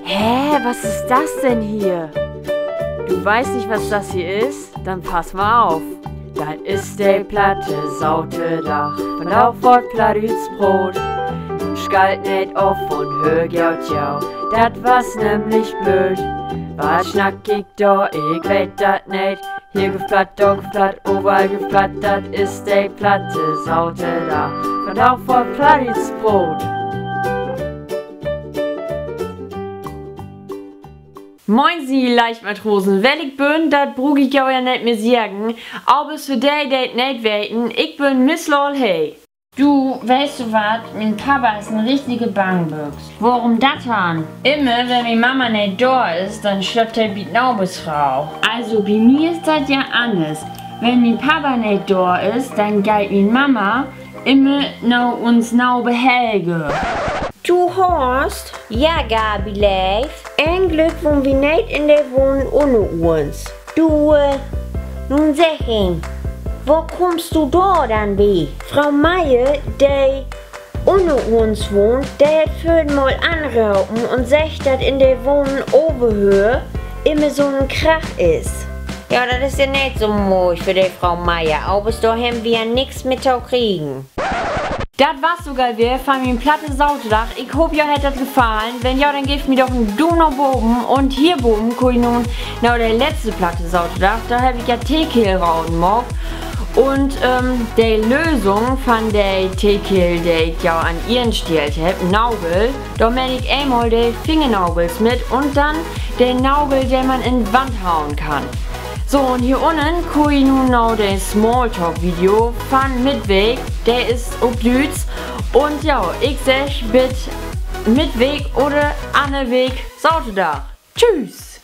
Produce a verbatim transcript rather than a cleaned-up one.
Hä, was ist das denn hier? Du weißt nicht, was das hier ist? Dann pass mal auf. Dat is de platte Saterdag, vandaag word Plattdüütsch proot. Nu schalt neet of un höör goot to, dat was nämlich blööd. Wat snack ik dor, ik weet dat neet. Hier gifft Platt, dor gifft Platt, overall gifft Platt, dat is de platte Saterdag, vandaag word Plattdüütsch proot. Moin, ji Leichtmatrosen. Well ik bün, dat bruuk ik jo ja neet mehr seggen. Aver för de, de 't neet weten, ik bün Miss Lal Hey. Du, weetst du wat? Mien Papa is en richtige Bangbüx. Worüm dat denn? Immer, wenn mien Mama neet dor is, denn slöppt he bi de Nabersfro. Also, bi mi is dat ja anners. Wenn mien Papa neet dor is, denn geiht mien Mama immer na uns Naber Helge. Du Horst? Ja, Gabi, leev. En Glück wahnen wi neet in de Wohnen ünner uns. Du, äh, nu segg een, wo kummst du dor denn bi? Fro Meier, de ünner uns wahnt, de hett vörhen mal anropen un seggt, dat in de Wohnen över hör immer so'n Krach is. Ja, dat is ja neet so moi för de Fro Meier, avers dor hebbt wi ja nix mit to kriegen. Dat was 't ok al weer van mien platte Saterdag. Ik hoop, jo hett dat gefallen. Wenn ja, denn geevt mi doch en Duum na boven. Un hier boven köönt ji nu na de letzte platte Saterdag, dor heff ik ja Teekehlraden maakt. Un, ähm, de Lösung van de Teekehl, de ik ja an Iern stellt hebb, Nagel, dor meen ik eenmal de Fingernagels mit un denn de Nagel, de man in Wand hauen kann. So, un hier ünnen köönt ji nu na de Smalltalk-Video van Midweek, de is op Düütsch. Un ja, ik segg bit Midweek oder anner Week Saterdag. Tschüss!